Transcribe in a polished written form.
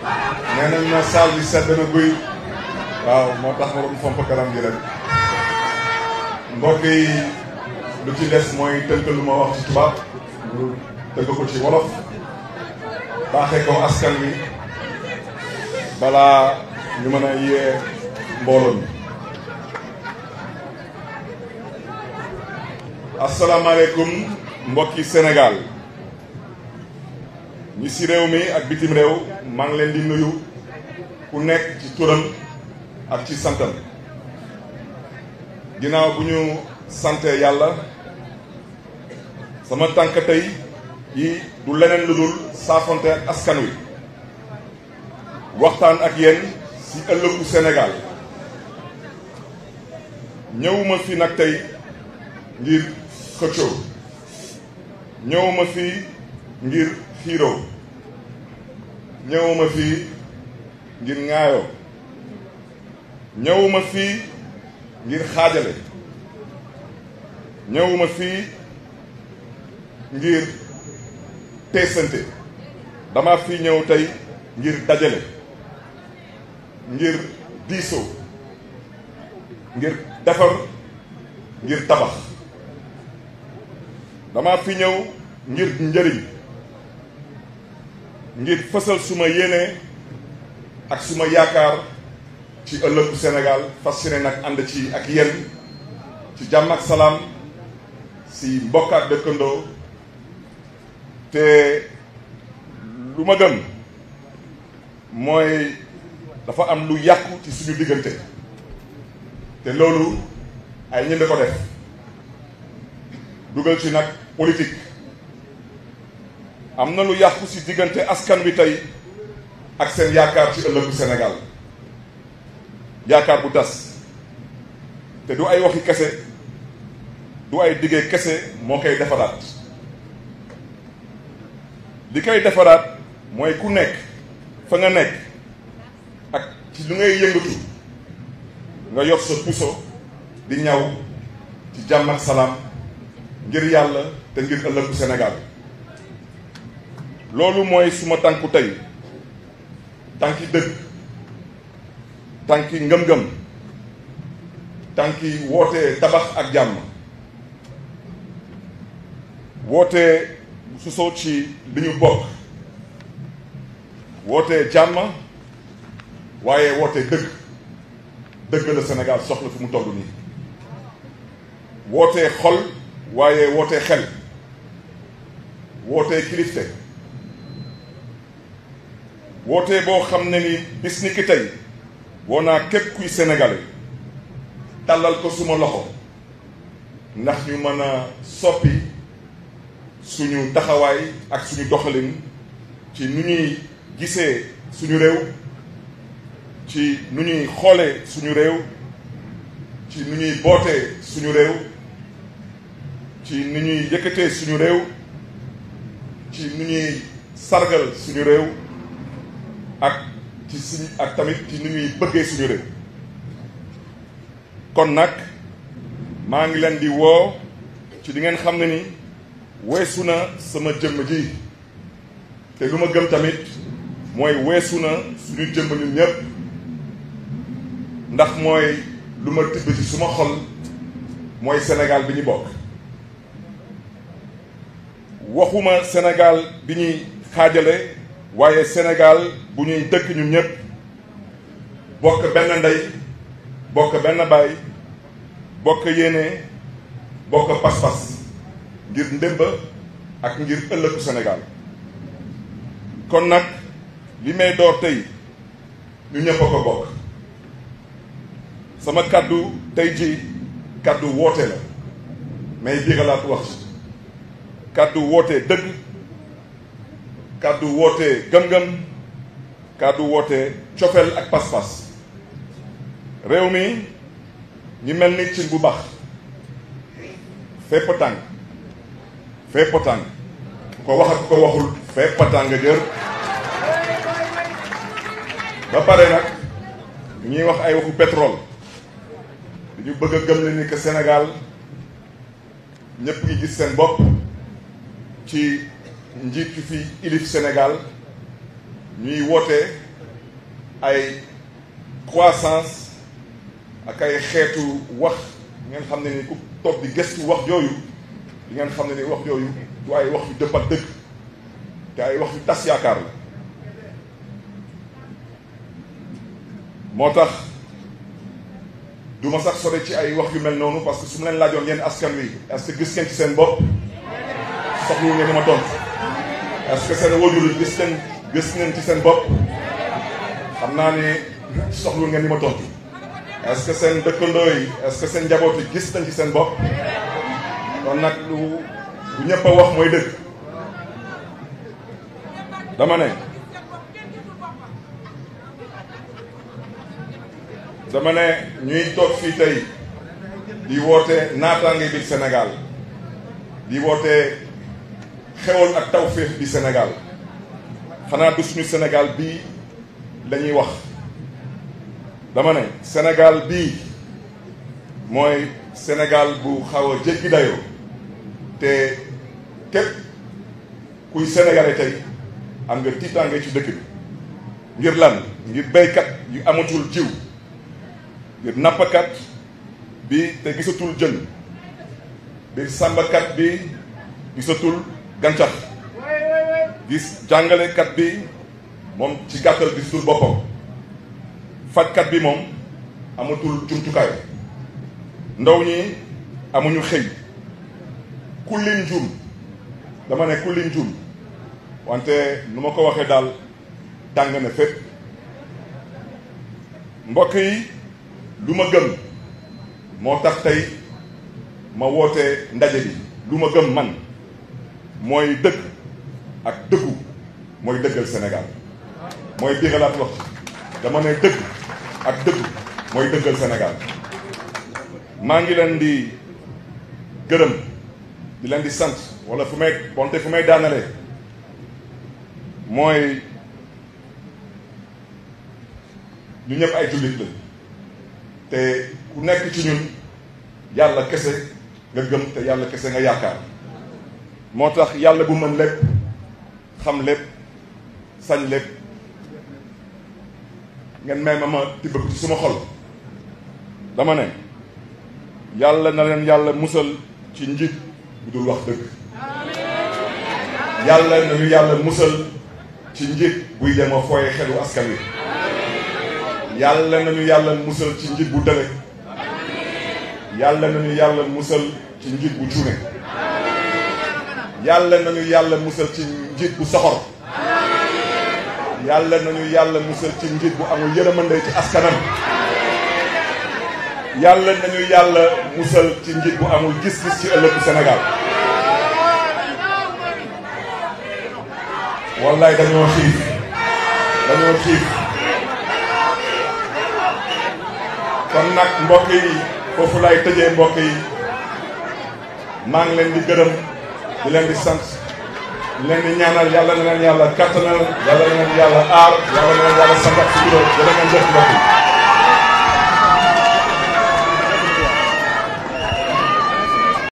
nee nañ ma saal bi sedd na guy waaw moo tax ma doon fomp kanam gi rek mbokk yi lu ci des mooy tënk lu ma wax ci tubaab tënk ko ci wolof baaxee ko askan wi balaa ñu mën a yee mbooloo mi. asalaamaaleykum mbokki Sénégal ñi ci réew mi ak bitim réew maa ngi leen di nuyu ku nekk ci turam ak ci santam ginnaaw bu ñu sante yàlla sama tànk tey yi du leneen lu dul saafonte ak askan wi waxtaan ak yéen ci ëllëgu Sénégal ñëwuma fi nag tey ngir xëccoo ñëwuma fi ngir xiiroo ñëwuma fi ngir ŋaayoo ñëwuma fi ngir xaajale ñëwuma fi ngir teesante dama fi ñëw tey ngir dajale ngir diisoo ngir defar ngir tabax dama fi ñëw ngir njëriñ ngir fësal suma yéene ak suma yaakaar ci ëllëgu Sénégal fas yéene nag ànd ci ak yéen ci jàmm ak salaam si mbokk ak dëkkandoo te lu ma gëm mooy dafa am lu yàqu ci suñu diggante te loolu ay ñënd ko def dugal ci nag politique am na lu yàqu ci diggante askan wi tey ak seen yaakaar ci ëllëgu Sénégal yaakaar bu tas te du ay waxi kese du ay diggee kese moo koy defaraat li koy defaraat mooy ku nekk fa nga nekk ak ci lu ngay yëngatu nga yor sa puso di ñaw ci jàmm ak salaam ngir yàlla te ngir ëllëgu Sénégal loolu mooy suma tànku tey tànki dëgg tànki ngëm-ngëm tànki woote tabax ak jàmm woote susoo ci li ñu bokk woote jàmm waaye woote dëgg la Sénégal soxla fi mu toll nii woote xol waaye woote xel woote kilifte woote boo xam ne ni bis ni ki tey woo naa képp kuy sénégalais tàllal ko suma loxo ndax ñu mën a soppi suñu taxawaay ak suñu doxalin ci nu ñuy gisee suñu réew ci nu ñuy xoolee suñu réew ci nu ñuy bootee suñu réew ci nu ñuy yëkkatee suñu réew ci nu ñuy sargal suñu réew ak tamit ci nu ñuy bëggee suñu réew kon nag maa ngi leen di woo ci li ngeen xam ne ni weesu na sama jëmm ji te lu ma gëm tamit mooy weesu na suñu jëmm ñun ñëpp ndax mooy lu ma tibb ci suma xol mooy Sénégal bi ñu bokk waxuma Sénégal bi ñuy xaajale waaye Sénégal bu ñuy dëkk ñun ñëpp bokk benn ndey bokk benn baay bokk yéene bokk pas-pas ngir ndémba ak ngir ëllëgu Sénégal kon nag li may door tey ñu ñëpp a ko bokk sama kàddu tey ji kàddu woote la may biiralaat wax kàddu woote dëgg kàddu woote gëm-gëm kàddu woote cofeel ak pas-pas réew mi ñi mel ni cin bu baax fépp tàng ko wax ak ko waxul fépp tàng jër ba pare nag ñuy wax ay waxu pétrole dañu bëgg a gëm ni que Sénégal ñëpp ngi gis seen bopp ci njiit ki fi ilif Sénégal ñuy woote ay croissance ak ay xeetu wax ngeen xam ne ni ku toog di gëstu wax jooyu di ngeen xam ne ni wax jooyu du ay wax yu dëpp ak dëgg te ay wax yu tas yaakaar la moo tax du ma sax sore ci ay wax yu mel noonu parce que su ma leen laajoon yéen askan wi est-ce que gis ngeen ci seen bopp soxlu ngeen di ma tontu est-ce que seen wajur gis ngeen ci seen bopp xam naa ne soxlu ngeen di ma tontu est-ce que seen dëkkandoo yi est-ce que seen njaboot yi gis nañ ci seen bopp kon nag lu ñëpp a wax mooy dëgg dama ne ñuy toog fii tey di woote naataange bi Sénégal di woote xewal ak tawféex bi Sénégal xanaa du suñu Sénégal bii la ñuy wax dama ne Sénégal bii mooy Sénégal bu xaw a jéggi dayoo te képp kuy sénégalais tey am nga tiitaange ci dëkk bi ngir lan ngir béykat yu amatul jiw ngir nappkat bi te gisatul jën ngir sàmmkat bi gisatul gàncax gis jàngalekat bi moom ci gàttal gisatul boppam fajkat bi moom amatul jumtukaay ndaw ñi amuñu xëy ku lim jum dama ne ku lim jum wante nu ma ko waxee daal tàng na fépp mbokk yi lu ma gëm moo tax tey ma woote ndaje bi lu ma gëm man mooy dëgg ak dëggu mooy dëggal Sénégal mooy biralaat wax dama ne dëgg ak dëggu mooy dëggal Sénégal maa ngi leen di gërëm di leen di sant wala fu may daanalee mooy ñu ñëpp ay jullit la te ku nekk ci ñun yàlla kese nga gëm te yàlla kese nga yaakaar moo tax yàlla bu mën lépp xam lépp sañ lépp ngeen may ma tibb ci suma xol dama ne yàlla na leen yàlla musal ci njiit bu dul wax dëgg yàlla nañu yàlla musal ci njiit buy dem a fooye xelu askan wi yàlla nañu yàlla musal ci njiit bu dële yàlla nañu yàlla musal ci njiit bu cuune yàlla nañu yàlla musal ci njiit bu soxor yàlla nañu yàlla musal ci njiit bu amul yërëmande ci askanam yàlla nañu yàlla musal ci njiit bu amul gis-gis ci ëllëgu Sénégal wallaay dañoo xiif kon nag mbokk yi foofu lay tëjee mbokk yi maa ngi leen di gërëm di leen di sant di leen di ñaanal yàlla na leen yàlla kattanal yàlla na leen yàlla aar yàlla na leen yàlla sangat si juróom jërë ngeen jëf mbokk yi